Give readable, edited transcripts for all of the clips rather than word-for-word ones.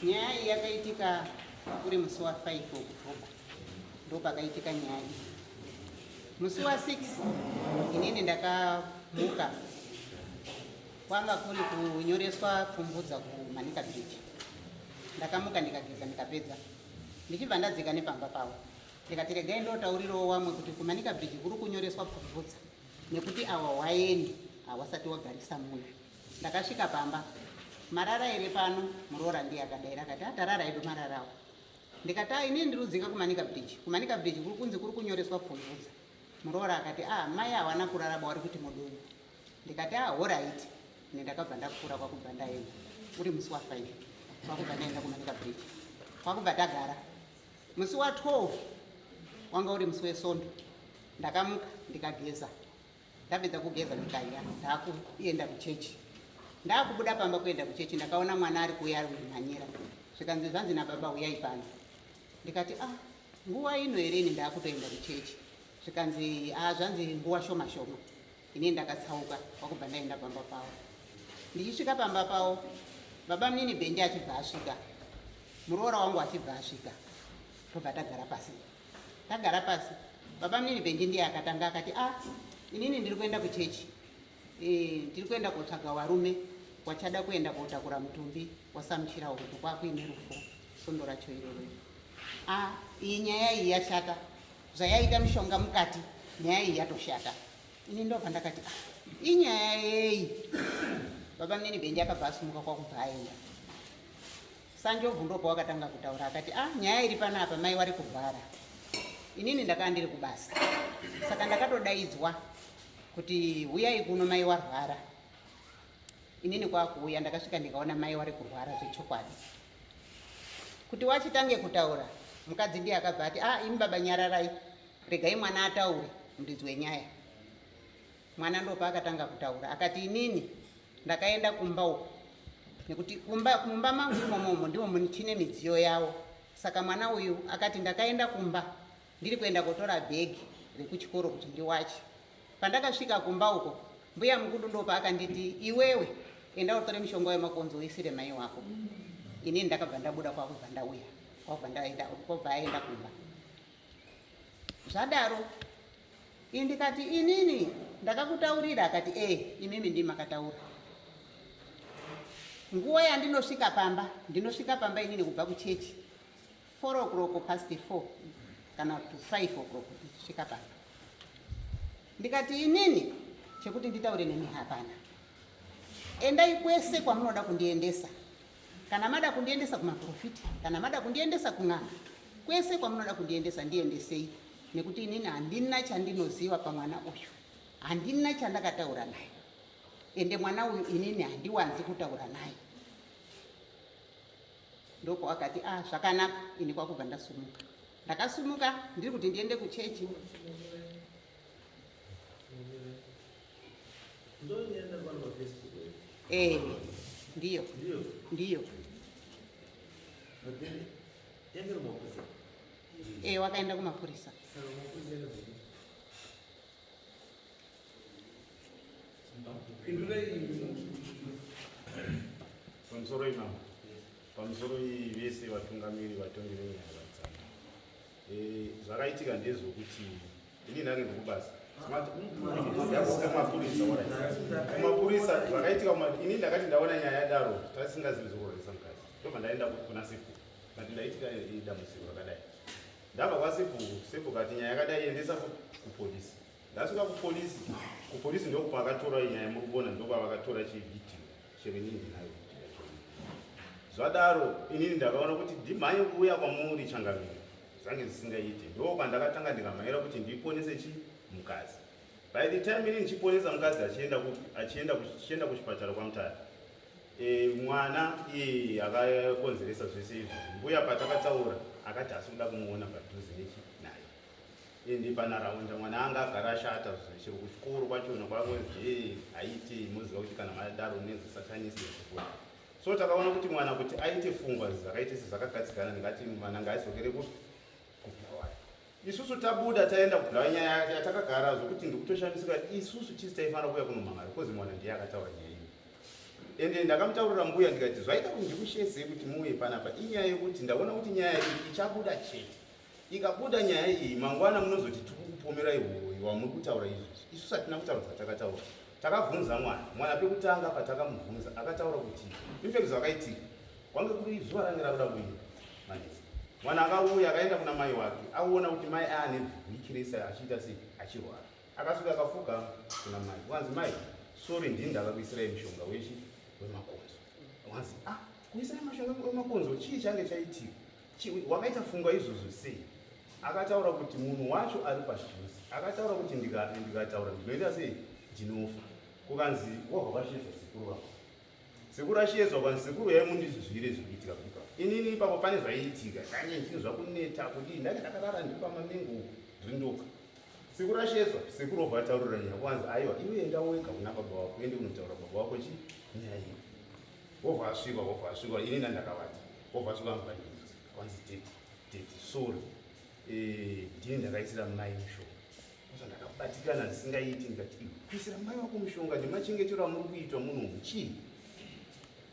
Nyaya iyi yakaitika uri musi wa 5 October, ndopakaitika nyaya iyi. Musi wa 6 inini ndakamuka, kwanga kuri kunyoreswa pfumvudza kuManica Bridge. Ndakamuka ndikageza ndikapedza, ndichibva ndadzika nepamba pavo, ndikati regai ndotaurirawo wamwe kuti kuManica Bridge kuri kunyoreswa pfumvudza nekuti awa waeni hawasati wagarisa munhu. Ndakasvika pamba, marara here pano? Muroora ndiye akadaira akati atarara hedu mararawo. Ndikati a inini ndiri kudzika kuManica Bridge, kuManica Bridge kuri kunzi kuri kunyoreswa pfumvudza. Muroora akati a mai hawana kurara ba wari kuti mudumbu. Ndikati a horaiti. Ine ndakabva ndapfuura kwakubva ndaenda uri musi wa 5 kwakubva ndaenda kuManica Bridge kwakubva tagara. Musi wa 12 wanga uri musi weSondo, ndakamuka ndikageza, ndapedza kugeza ndikadya, ndakuenda kuchechi. Ndakubuda pamba kuenda kuchechi, ndakaona mwana ari kuuya ari kundimhanyira, zvikanzi zvanzi nababa huyai pano. Ndikati ah, nguva ino here ini ndakutoenda kuchechi? Zvikanzi ah, zvanzi nguva shoma shoma. Ini ndakatsauka kwakubva ndaenda pamba pavo. Ndichisvika pamba pavo, baba munini Bhenji achibva asvika, muroora wangu achibva asvika, tobva tagara pasi. Tagara pasi, baba munini Bhenji ndiye akatanga akati ah, inini ndiri kuenda kuchechi, ndiri kuenda kotsvaga warume wachada kuenda kotakura mutumbi waSamuchira uku kwakuine rufu sondo racho iroro. Ah, iyi nyaya iyi yashata, zvayaita mishonga mukati, nyaya iyi yatoshata. Ini ndobva ndakati ah, inyaya yei? Baba munini Benji akabva asumuka kwakubva aenda. Sanjovhu ndopa wakatanga kutaura akati ah, nyaya iri panapa mai wari kurwara. Inini ndakanga ndiri kubasa, saka ndakatodaidzwa kuti huyai kuno mai warwara. Inini kwakuuya ndakasvika ndikaona mai wari kurwara zvechokwadi. Kuti wachitange kutaura, mukadzi ndiye akabva ati ah, imi baba nyararai, regai mwana ataure muridzi wenyaya. Mwana ndopaakatanga kutaura akati inini ndakaenda kumba uko nekuti kumba mumba mangu imomomo ndimo muchine midziyo yawo. Saka mwana uyu akati ndakaenda kumba ndiri kuenda kotora bhegi rekuchikoro kuti ndiwache. Pandakasvika kumba uko mbuya Mukudu ndopaakanditi iwewe enda utore mishonga wemakonzo uisire mai wako. Inini ndakabva ndabuda kwakubva ndauya kwakubva ndaenda kwakubva aenda kumba. Zvadaro ini ndikati inini ndakakutaurira, akati eh, imimi ndimi makataura. Nguva yandinosvika pamba, ndinosvika pamba inini kubva kuchechi 4 o'clock past 4 kana to 5 o'clock ndichisvika pamba. Ndikati inini chekuti nditaure nemi hapana, endai kwese kwamunoda kundiendesa, kana mada kundiendesa kumaprofiti, kana mada kundiendesa kun'anga, kwese kwamunoda kundiendesa ndiendesei, nekuti inini handina chandinoziva pamwana uyu, handina chandakataura naye, ende mwana uyu inini handiwanzi kutaura naye. Ndopawakati ah, zvakanaka. Ini kwakubva ndasumuka, ndakasumuka ndiri kuti ndiende kuchechi. Eh, ndiyo ndiyo eh, wakaenda kumapurisa. Pamusoro imama, pamusoro vese vatungamiri vatongi venyaya vadzana. Zvakaitika ndezvokuti ini ndange ndikubasa kumapurisa, kumapurisa zvakaitika ini ndakati ndaona nyaya yadaro tasingazivi zvokurwarisa mukadzi, ndobva ndaenda kuna sekuru, kati ndaitika dambudziko rakadai. Ndabva kwasekuru, sekuru kati nyaya yakadai endesa kupolisi. Ndasvika kupolisi, kupolisi ndokwakatora nyaya muri kuona, ndokwavakatora chivhidhiyo chero inini ndinayo. Zvadaro inini ndakaona kuti ndimhanye kuuya kwamuri changamire, zvange zvisingaite. Ndokwandakatanga ndikamhanyira kuti ndiponese chi mukadzi. By the time inini ndichiponesa mukadzi achienda achienda achienda kuchipatara kwaMutare, mwana iye akakonzeresa zvese izvi, mbuya patakataura akati hasi kuda kumuona padhuze nechi naye. Ende panharaunda mwana anga agara ashata chero kuchikoro kwachona kwakunzi haiti, moziva kuti kana madaro nezisatanisi nezvifo. So takaona kuti mwana kuti aite fungwa dzakaite sezvakagadzikana, ndingati mwana ngaadzokere kuBulawayo. Isusu tabuda taenda kuBulawayo, nyaya yatakagara zvokuti ndikutoshamisika isusu tisi taifanira kuuya kunomhangara because mwana ndiye akataura nyaya iyi. Ende ndakamutaurira mbuya ndikati zvaita kuti ndikushedzei kuti muuye panapa inyaya yekuti ndaona kuti nyaya iyi ichabuda chete. Ikabuda nyaya iyi mangwana munozoti tikukupomerai huroyi hwamuri kutaura izvozvi. Isusu hatina kutaura zvatakataura. Takabvunza mwana. Mwana pekutanga patakamubvunza akataura kuti infact zvakaitika kwange kuri zuva range rakuda kuira manheru. Mwana akauya akaenda kuna mai wake aona kuti mai aane wiki rese achiita sei achirwara. Akasvika akafuka kuna mai. Kwanzi mai sorry ndini ndakakuisirai mushonga wechi wemakonzo. Kwanzi ah kuisirai mushonga wemakonzo chii change chaitika? Wakaita funga izvozvo sei? Akataura kuti munhu wacho ari padhuze. Akataura kuti ndikataura ndinoita sei? Ndinofa. Kukanzi wabva kwashedzwa sekuru vako. Sekuru ashedzwa kwanzi sekuru yai mundizvizwire zviri kuitika kuipa. Inini ipapo pane zvaiitika. Ndanye ndichinzwa kuneta kudii ndanga ndakarara ndiri pamamengo uku ndiri ndoga. Sekuru ashedzwa sekuru obva ataurira nyaya kwanzi aiwa iwe enda wega kuna baba wako uende kunotaura baba wako chi nyaya iyi. Wobva asvika wobva asvika ini ndandakavata. Wobva asvika mubhandidzi kwanzi tete tete sorry. Eh ndini ndakaisira mai mushonga. Saka ndakabatikana zvisingaiti ndikati iwe kuisira mai wako mushonga nemachengetero amuri kuitwa muno umu chii?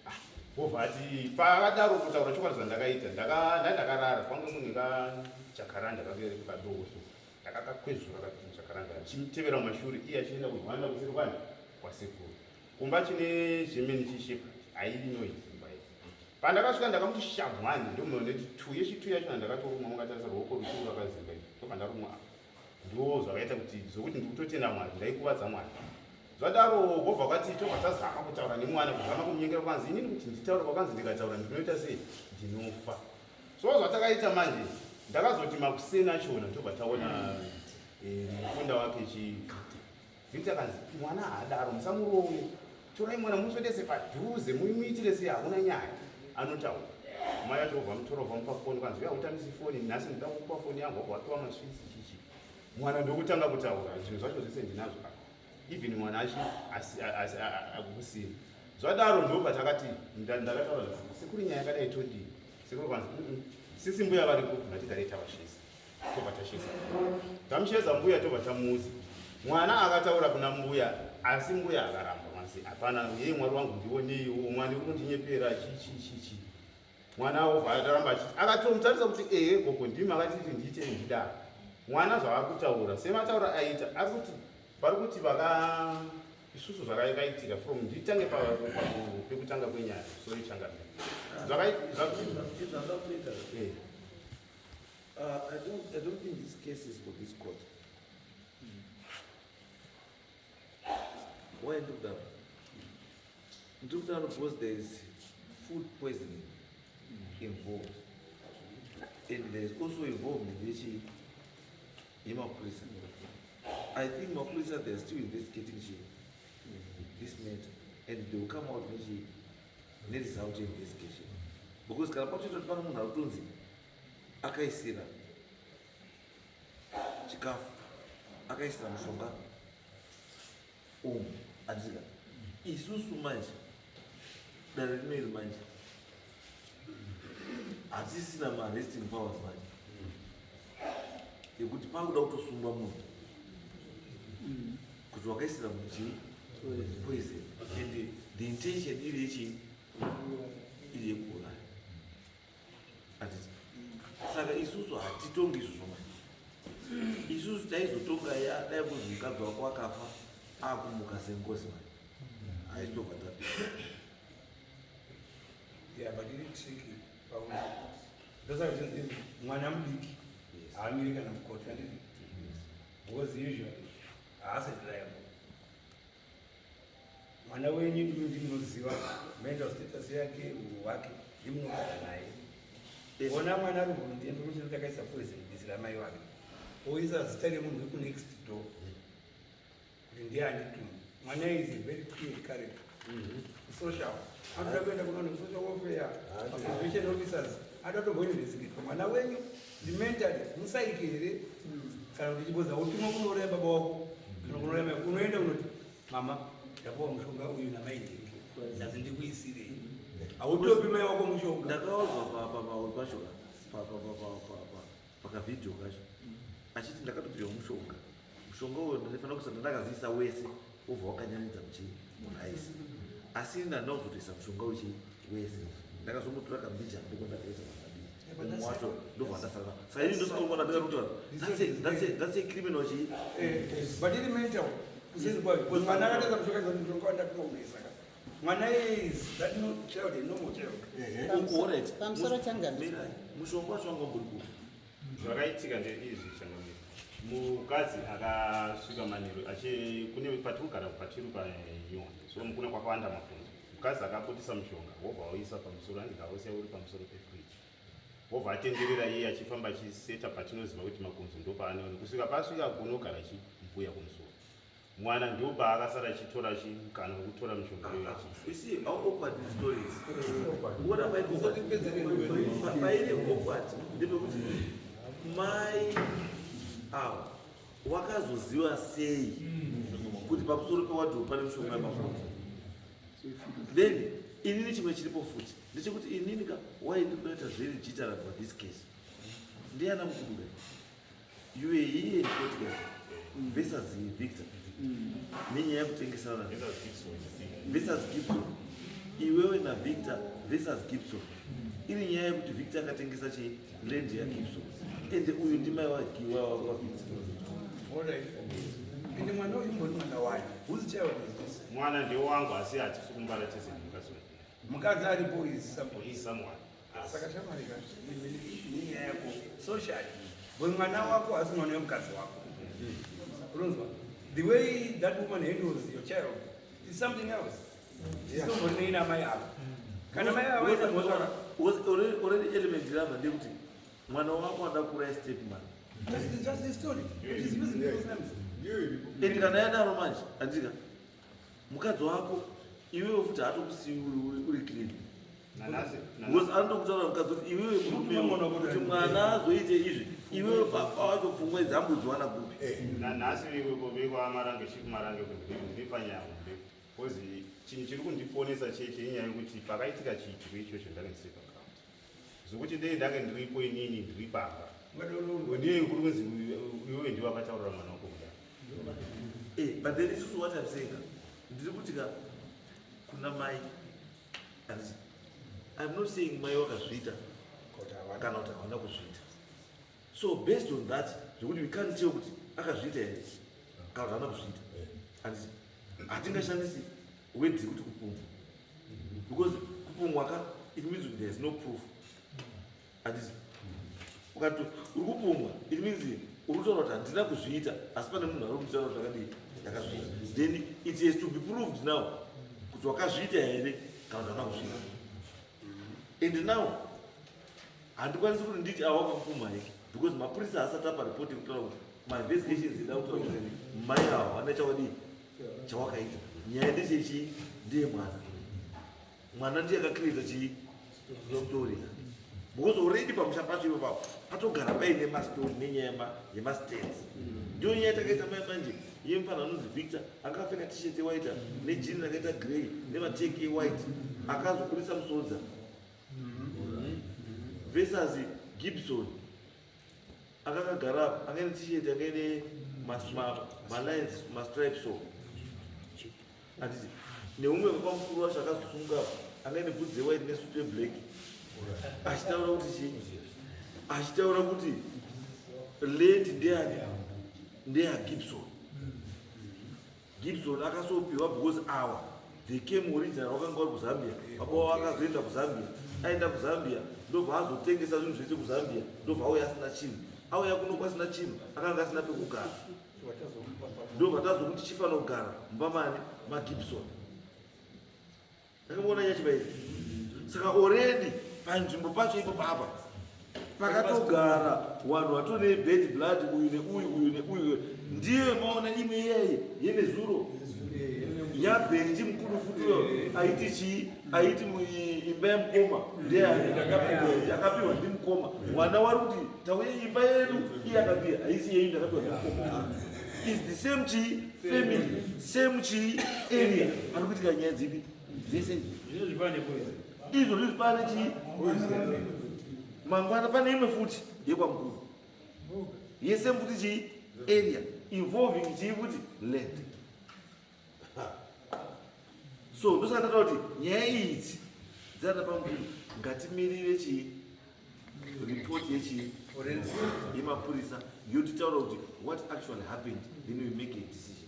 Ah, wobva ati paakadaro kutaura chokwadi zvandakaita ndandakarara kwange mune kajakaranda kake kadoko so ndakakakwezvura kajakaranda achimutevera mumashure iye achienda kurwanda kuseri kwani kwasekuru kumba chine chemeni chishepa haidi noise imba iyi pandakasvika ndakamuti shamwani ndomunoti tu yechitu yacho ndakatorumwa mukatarisa ruoko ruchuru rakazimba izvi ndobva ndarumwa apa Ndo zvakaita kuti zvokuti ndikutotenda Mwari ndaikuvadza Mwari. Zvadaro vobva vati tobva tazama kutaura nemwana kuzama kumunyengera kwanzi inini kuti nditaure kwakanzi ndikataura ndinoita sei ndinofa. So zvatakaita manje ndakazoti makuseni achona tobva taona eh, mukunda wake chi Victor akanzi mwana haadaro musamurove torai mwana muswedese padhuze muimuitire sei hakuna nyaya anotaura mai vacho vobva mutora vobva mupa foni kwanzi uya utambisi foni nhasi ndida kukupa foni yangu wabva wapiwa maswitsi chichi mwana ndokutanga kutaura zvinhu zvacho zvese ndinazvo apa even mwana achi akusina zvadaro ndobva takati ndakataura sekuru nyaya yakadai todii sekuru kwanzi sisi mbuya variko ngatigarei tavashisa tobva tasheza tamusheza mbuya tobva tamuudza mwana akataura kuna mbuya asi mbuya akaramba masi hapana yeye mwari wangu ndioneiwo mwana uri kundinyepera chichichichi mwana wobva ataramba achiti akatomutarisa kuti ehe gogo ndimi akatiti ndiite ndidaro mwana zvaari kutaura semataura aita ari kuti vari kuti vaka isusu zvakaitika from nditange pekutanga kwenyaya sorry changamire zvakaita I don't, I don't think this case is for this court. Why ndikudaro? Ndikudaro because there is food poisoning involved. And there is also involvement yechi yemapurisa. I think mapurisa they are still investigating chi this matter and they will come out nechi neresult investigation. Because kana patoita kuti pane munhu ari kutonzi akaisira chikafu akaisira mushonga umu andika isusu manje dare rino iri manje hatisisina maresting powers manje yekuti pakuda kutosungwa munhu kuti wakaisira munhu chii poison and the intention iri yechii iri yekuuraya Handiti? Saka isusu hatitongi izvozvo manje. Isusu taizotonga ya dai kuzi mukadzi wako akafa akumuka sengozi manje. Haitobva tapera. Yeah, but iri tricky pakuti ndosaka zvinzi mwana mudiki haamiri kana mukoti handiti because usually haasi reliable Mwana wenyu ndimi ndimunoziva mental status yake, unhu hwake, ndimunogara naye. Ona mwana ari hundi ndikuti ndakaisa poison bisi ramai wake. Oisa zita remunhu weku next door kuti ndiye andituma. Mwana is a very clear character. Social. Anoda kuenda kunoona social welfare, probation officers, anoda kutomboinvestigate. Mwana wenyu ndi mentally musaiki here kana kuti chiboza utumwa kunouraya baba wako kana kunouraya mai unoenda unoti mama ndapuwa mushonga uyu namai ndingi ndazi ndikuisirei hautopi mai wako mushonga ndakaudzwa pacho pakavhidhiyo kacho achiti ndakatopiwa mushonga mushonga uyo ndaifanira kusati ndakaziisa wese wobva wakanyanidza muchii muraisi. Asi ini handina kuzotoisa mushonga wechi wese. Ndakazongotora kambija ndiko ndakaisa pakadii. Umwe wacho ndobva ndasara. Saka ini ndosaka unoona ndakatotaura. That's a criminal chi. But iri mental kusezi kwayo because mwana akatadza mushonga mushonga wandatoomesa ka mwana is that no child, a normal child. Alright. Pamusoro changamire. Mirai. Mushonga wacho wanga umbori kupi? Zvakaitika ndeizvi, changamire. Mukadzi akasvika manheru achi kune patikugara patiri panyonde, so kune kwakawanda makonzo. Mukadzi akaputisa mushonga, wobva waisa pamusoro, hanzi ngausiya uri pamusoro pefriji, wobva atenderera iye achifamba achiseta patinoziva kuti makonzo ndopaanoona, kusvika pasvika kunogara chimbuya kumusoro. Mwana ndopaakasara achitora chimukana wekutora mishonga iyoyo achiisa. You see how awkward the story is. Uona pairi awkward. Pairi awkward ndepekuti mai ava wakazoziva sei kuti pamusoro pewardrobe pane mishonga yemakonzo? Then inini chimwe chiripo futi ndechekuti inini ka why ndikunoita zviri jitara for this case ndiana Mukubuda. You were here in Portugal versus Victor nenyaya yekutengesana versus Gibson. Iwewe naVictor versus Gibson, iri nyaya yekuti Victor akatengesa chi land yaGibson, ende uyu ndimai waVictor. Alright. Ende mwana uyu mbori mwana wayo. Whose child is this? Mwana ndewangu, asi hatisi kumbara tese nemukadzi wangu. Mukadzi aripo is somebody. Is someone. Saka shamarika nenyaya yako socially. Because mwana wako asi mwana wemukadzi wako. Unonzwa? The way that woman handles your child is something else. Isimbori neina mai avo. Kana mai avo vaita mhosva. Because already element iramba ndekuti mwana wako ada kuuraya stepmother. That's the story. She's using people's names. And kana yadaro manje, andika mukadzi wako iwewe futi haatokusiyi uri clean. Nanhasi. Because anotokutaura mukadzi kuti iwewe murume, kuti mwana azoite izvi, iwewe baba wacho pfungwa dzambodziwana kupi? Nanhasi vekwaMarange, Chief Marange, ndiri panyaya hombe, because chinhu chiri kundiponesa cheche inyaya yekuti pakaitika chiitiko ichocho ndange ndisiri paground, zvokuti ndei ndange ndiripo inini ndiri pamba, ndiye kuri kunzi iwewe ndiwe akataurira mwana wako kudai. But then isusu, what I'm saying ka, ndiri kuti ka kuna mai, handiti I'm not saying mai wakazviita kana kuti hawana kuzviita. So based on that, zvekuti we can't tell kuti akazviita here kana kuti haana kuzviita, handiti hatingashandisi word yekuti kupumwa, because kupumwa ka, it means there is no proof, handiti? Ukati uri kupumwa, it means uri kutaura kuti handina kuzviita, asi pane munhu ari kutaura kuti ndakadii, ndakazviita. Then it has to be proved now kuti wakazviita here kana kuti hauna kuzviita. And now handikwanisi kuti nditi awakakupumha here, because mapurisa asati apa ripoti yekutaura kuti mainvestigations ida kutaura kuti mai ava havana chawadii chawakaita. Nyaya ndechechii? Ndiye mwana. Mwana ndiye akacreata chii? Story, because already pamusha pacho ipo papo patogara paine mastori nenyaya yemastands. Ndiyo nyaya takaita mai manje yemufana anonzi Victor, akapfeka T-shirt yewhite nejini rakaita grey nemateki ewhite, akazobudisa musodza, versus Gibson akakagara apa, angaine T-shirt yangaine malines, mastripes. So handiti neumwe baba mukuru wacho akazosunga apa, angaine bvudzi yewhite nesutu yeblack, achitaura kuti chii? Achitaura kuti land ndeyani? NdeyaGibson. Gibson akasopiwa because awa they came original wakanga vari kuZambia. Baba wavo akazoenda kuZambia, aenda kuZambia ndobva azotengesa zvinhu zvese kuZambia, ndobva auya asina chinhu. Auya kuno kwasina chinhu, akanga asina pekugara, ndobva tazokuti chifanira kugara mumba mani? MaGibson. Takamboona nyachibairi. Saka already panzvimbo pacho ipo papa pakatogara vanhu vatone bad blood, uyu neuyu, uyu neuyu. Ndiye maona imwe iyeye yenezuro yaBhenji mukuru futiyo aiti chii? Aiti imba yemukoma ndeyakapiwa ndimukoma. Mwana wari kuti tauye imba yedu, iye akati haisi yenyu, ndakapiwa ndimukoma. Is the same chii? Family, same chii? Area. Pari kuitika nyaya dzipi dzese idzi? Zvino zvipane poison. Izvo zvizvi pane chii? Mangwana pane imwe futi yekwamukuru yese futi chii? Area involving chii futi? Land. So ndosaka ndataura kuti nyaya idzi dzana pamukuru, ngatimirire chii, ripoti yechii, yemapurisa, yotitaura kuti what actually happened, then we make a decision.